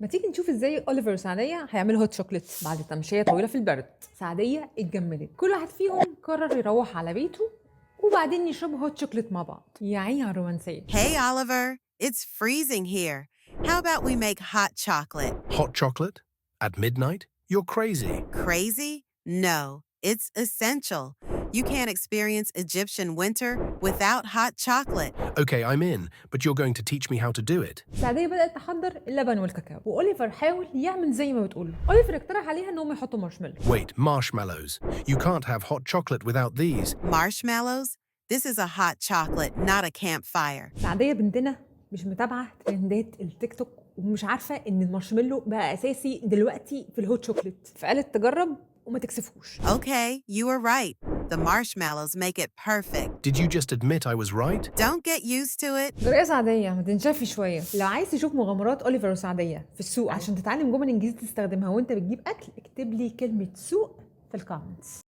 ما تيجي نشوف ازاي اوليفر وسعدية هيعملوا hot chocolate بعد تمشية طويلة في البرد. سعدية اتجمدت، كل واحد فيهم قرر يروح على بيته وبعدين يشربوا hot chocolate مع بعض. يا عيني على الرومانسية. Hey, Oliver, it's freezing here. How about we make hot chocolate? Hot chocolate? At midnight? You're crazy. Crazy? No, it's essential. You can't experience Egyptian winter without hot chocolate. Okay, I'm in, but you're going to teach me how to do it. سعدية بدأت تحضر اللبن والكاكاو، وأوليفر حاول يعمل زي ما بتقول. أوليفر اقترح عليها انهم يحطوا مارشميلو. Wait, marshmallows. You can't have hot chocolate without these. Marshmallows? This is a hot chocolate, not a campfire. سعدية بنتنا مش متابعة ترندات التيك توك ومش عارفة ان المارشميلو بقى اساسي دلوقتي في ال hot chocolate، فقالت تجرب وما تكسفوش. Okay, you were right. The marshmallows make it perfect. Did you just admit I was right? Don't get used to it. جرى ايه يا سعدية؟ ما تنشفي شوية. لو عايز تشوف مغامرات أوليفر وسعدية في السوق عشان تتعلم جمل انجليزي تستخدمها وانت بتجيب اكل، اكتب لي كلمة سوق في ال comments.